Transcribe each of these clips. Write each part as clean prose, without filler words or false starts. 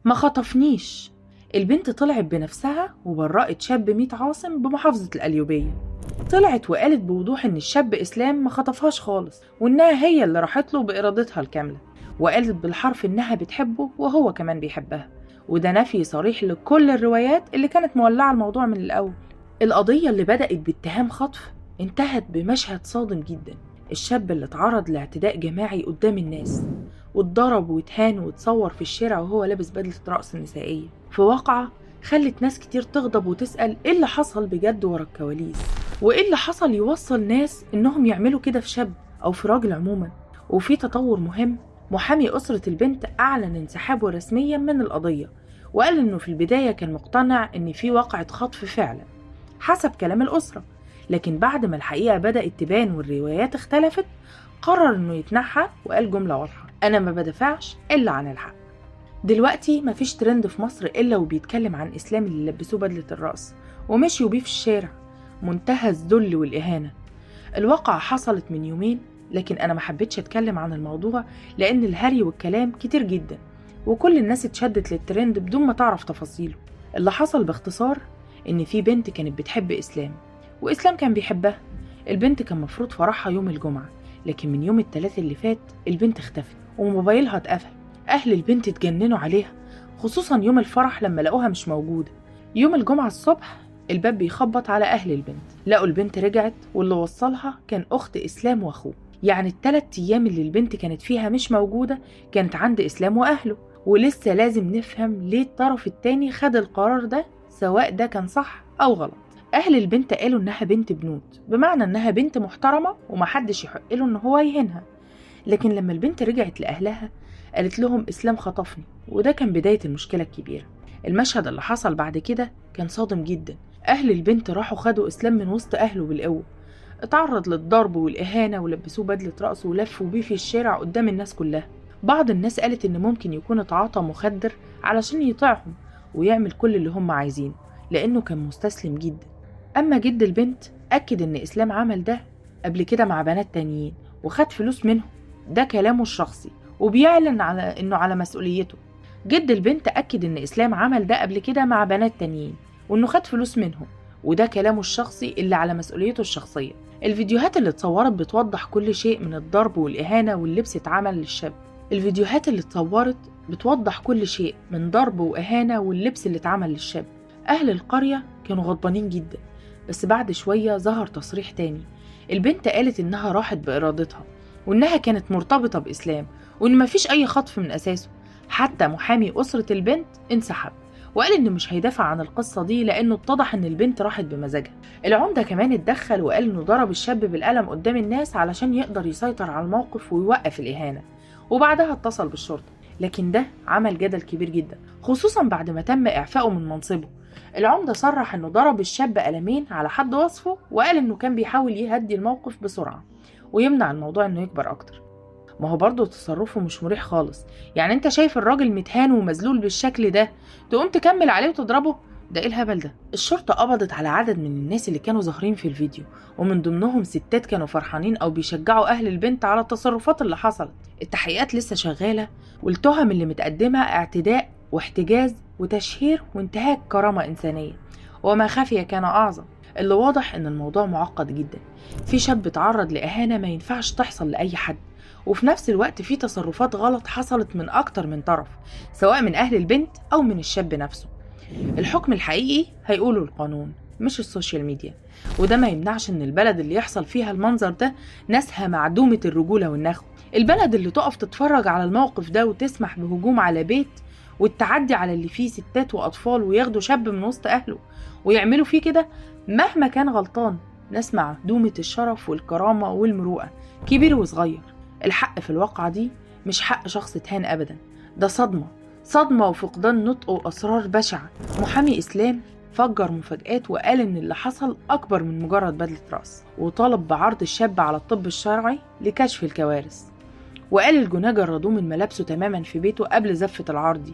ما خطفنيش. البنت طلعت بنفسها وبرأت شاب ميت عاصم بمحافظة القليوبية. طلعت وقالت بوضوح إن الشاب إسلام ما خطفهاش خالص، وإنها هي اللي راحت له بإرادتها الكاملة، وقالت بالحرف إنها بتحبه وهو كمان بيحبها، وده نفي صريح لكل الروايات اللي كانت مولعة الموضوع من الأول. القضية اللي بدأت باتهام خطف انتهت بمشهد صادم جدا. الشاب اللي اتعرض لاعتداء جماعي قدام الناس واتضرب واتهان واتصور في الشارع وهو لابس بدلة رقص نسائية، في واقعة خلت ناس كتير تغضب وتسأل ايه اللي حصل بجد ورا الكواليس، وايه اللي حصل يوصل ناس انهم يعملوا كده في شاب او في راجل عموما. وفي تطور مهم، محامي أسرة البنت أعلن انسحابه رسميا من القضية، وقال إنه في البداية كان مقتنع إن في واقعة خطف فعلا حسب كلام الأسرة، لكن بعد ما الحقيقة بدأت تبان والروايات اختلفت قرر إنه يتنحى، وقال جملة واضحة: أنا ما بدافعش إلا عن الحق. دلوقتي مفيش ترند في مصر إلا وبيتكلم عن إسلام اللي لبسوه بدلة الرقص ومشيوا بيه في الشارع، منتهى الذل والإهانة. الواقعة حصلت من يومين، لكن أنا ما حبيتش أتكلم عن الموضوع لأن الهري والكلام كتير جدا وكل الناس اتشدت للترند بدون ما تعرف تفاصيله. اللي حصل باختصار إن في بنت كانت بتحب إسلام وإسلام كان بيحبها. البنت كان مفروض فرحها يوم الجمعة، لكن من يوم الثلاث اللي فات البنت اختفت وموبايلها اتقفل. أهل البنت اتجننوا عليها، خصوصا يوم الفرح لما لقوها مش موجودة. يوم الجمعة الصبح الباب بيخبط على أهل البنت، لقوا البنت رجعت، واللي وصلها كان أخت إسلام وأخوه. يعني ال3 أيام اللي البنت كانت فيها مش موجودة كانت عند إسلام وأهله. ولسه لازم نفهم ليه الطرف التاني خد القرار ده، سواء ده كان صح أو غلط. أهل البنت قالوا إنها بنت بنوت، بمعنى إنها بنت محترمة ومحدش يحق له إن هو يهينها. لكن لما البنت رجعت لأهلها قالت لهم إسلام خطفني، وده كان بداية المشكلة الكبيرة. المشهد اللي حصل بعد كده كان صادم جدا. أهل البنت راحوا خدوا إسلام من وسط أهله بالقوة، اتعرض للضرب والإهانة ولبسوه بدلة رقص ولفوا بيه في الشارع قدام الناس كلها. بعض الناس قالت إن ممكن يكون اتعاطى مخدر علشان يطيعهم ويعمل كل اللي هم عايزينه، لأنه كان مستسلم جدا. أما جد البنت أكد إن إسلام عمل ده قبل كده مع بنات تانيين وخد فلوس منهم، ده كلامه الشخصي وبيعلن على إنه على مسؤوليته. جد البنت أكد إن إسلام عمل ده قبل كده مع بنات تانيين وإنه خد فلوس منهم، وده كلامه الشخصي اللي على مسؤوليته الشخصية. الفيديوهات اللي اتصورت بتوضح كل شيء من الضرب والإهانة واللبس اتعمل للشاب. الفيديوهات اللي اتصورت بتوضح كل شيء من ضرب وإهانة واللبس اللي اتعمل للشاب. أهل القرية كانوا غضبانين جدا، بس بعد شوية ظهر تصريح تاني. البنت قالت إنها راحت بإرادتها وإنها كانت مرتبطة بإسلام وإن مفيش أي خطف من أساسه. حتى محامي أسرة البنت انسحب وقال إنه مش هيدافع عن القصة دي لأنه اتضح إن البنت راحت بمزاجها. العمدة كمان اتدخل وقال إنه ضرب الشاب بالقلم قدام الناس علشان يقدر يسيطر على الموقف ويوقف الإهانة، وبعدها اتصل بالشرطة. لكن ده عمل جدل كبير جدا، خصوصا بعد ما تم إعفائه من منصبه. العمدة صرح إنه ضرب الشاب قلمين على حد وصفه، وقال إنه كان بيحاول يهدي الموقف بسرعة ويمنع الموضوع إنه يكبر أكتر. ما هو برضه تصرفه مش مريح خالص، يعني انت شايف الراجل متهان ومذلول بالشكل ده تقوم تكمل عليه وتضربه؟ ده ايه الهبل ده؟ الشرطة قبضت على عدد من الناس اللي كانوا ظاهرين في الفيديو، ومن ضمنهم ستات كانوا فرحانين او بيشجعوا اهل البنت على التصرفات اللي حصلت. التحقيقات لسه شغالة، والتهم اللي متقدمة اعتداء واحتجاز وتشهير وانتهاك كرامة إنسانية، وما خفي كان أعظم. اللي واضح ان الموضوع معقد جدا. في شاب اتعرض لإهانة ما ينفعش تحصل لأي حد، وفي نفس الوقت في تصرفات غلط حصلت من أكتر من طرف، سواء من أهل البنت أو من الشاب نفسه. الحكم الحقيقي هيقوله القانون مش ال social media، وده ما يمنعش ان البلد اللي يحصل فيها المنظر ده ناسها معدومة الرجولة والنخوة. البلد اللي تقف تتفرج على الموقف ده وتسمح بهجوم على بيت والتعدي على اللي فيه ستات وأطفال وياخدوا شاب من وسط أهله ويعملوا فيه كده مهما كان غلطان، ناس معدومة الشرف والكرامة والمروءة كبير وصغير. الحق في الواقعة دي مش حق شخص اتهان أبدا، ده صدمة، صدمة وفقدان نطق وأسرار بشعة. محامي إسلام فجر مفاجآت وقال إن اللي حصل أكبر من مجرد بدلة رأس، وطالب بعرض الشاب على الطب الشرعي لكشف الكوارث، وقال الجناه جردوه من ملابسه تماما في بيته قبل زفة العار دي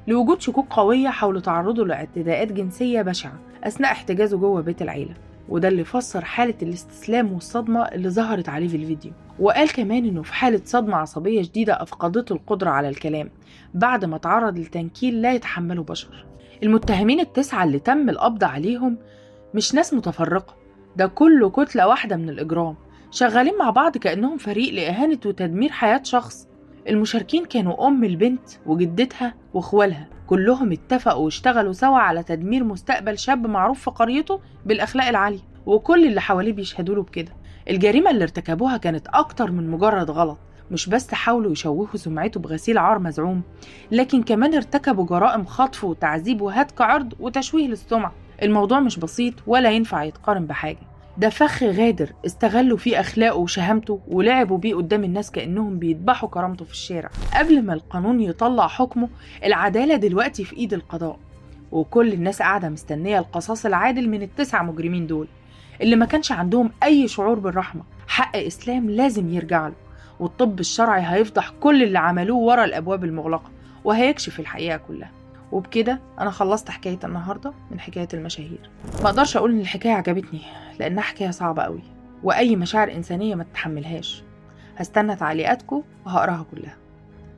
لوجود شكوك قوية حول تعرضه لاعتداءات جنسية بشعة أثناء احتجازه جوه بيت العيلة. وده اللي فسر حالة الاستسلام والصدمة اللي ظهرت عليه في الفيديو. وقال كمان إنه في حالة صدمة عصبية شديدة أفقدته القدرة على الكلام بعد ما تعرض لتنكيل لا يتحمله بشر. المتهمين ال9 اللي تم القبض عليهم مش ناس متفرقة، ده كله كتلة واحدة من الإجرام، شغالين مع بعض كأنهم فريق لإهانة وتدمير حياة شخص. المشاركين كانوا أم البنت وجدتها وإخوالها، كلهم اتفقوا واشتغلوا سوا على تدمير مستقبل شاب معروف في قريته بالأخلاق العالية، وكل اللي حواليه بيشهدوا له بكده. الجريمة اللي ارتكبوها كانت أكتر من مجرد غلط، مش بس حاولوا يشوهوا سمعته بغسيل عار مزعوم، لكن كمان ارتكبوا جرائم خطف وتعذيب وهتك عرض وتشويه للسمعة. الموضوع مش بسيط ولا ينفع يتقارن بحاجة، ده فخ غادر استغلوا فيه أخلاقه وشهامته ولعبوا بيه قدام الناس كأنهم بيذبحوا كرامته في الشارع. قبل ما القانون يطلع حكمه، العدالة دلوقتي في إيد القضاء، وكل الناس قاعدة مستنية القصاص العادل من ال9 مجرمين دول اللي ما كانش عندهم أي شعور بالرحمة. حق إسلام لازم يرجع له، والطب الشرعي هيفضح كل اللي عملوه ورا الأبواب المغلقة وهيكشف الحقيقة كلها. وبكده أنا خلصت حكاية النهاردة من حكاية المشاهير. ما أقدرش أقول إن الحكاية عجبتني لأنها حكاية صعبة قوي وأي مشاعر إنسانية ما تتحملهاش. هستنى تعليقاتكم وهقراها كلها،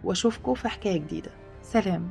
وأشوفكم في حكاية جديدة. سلام.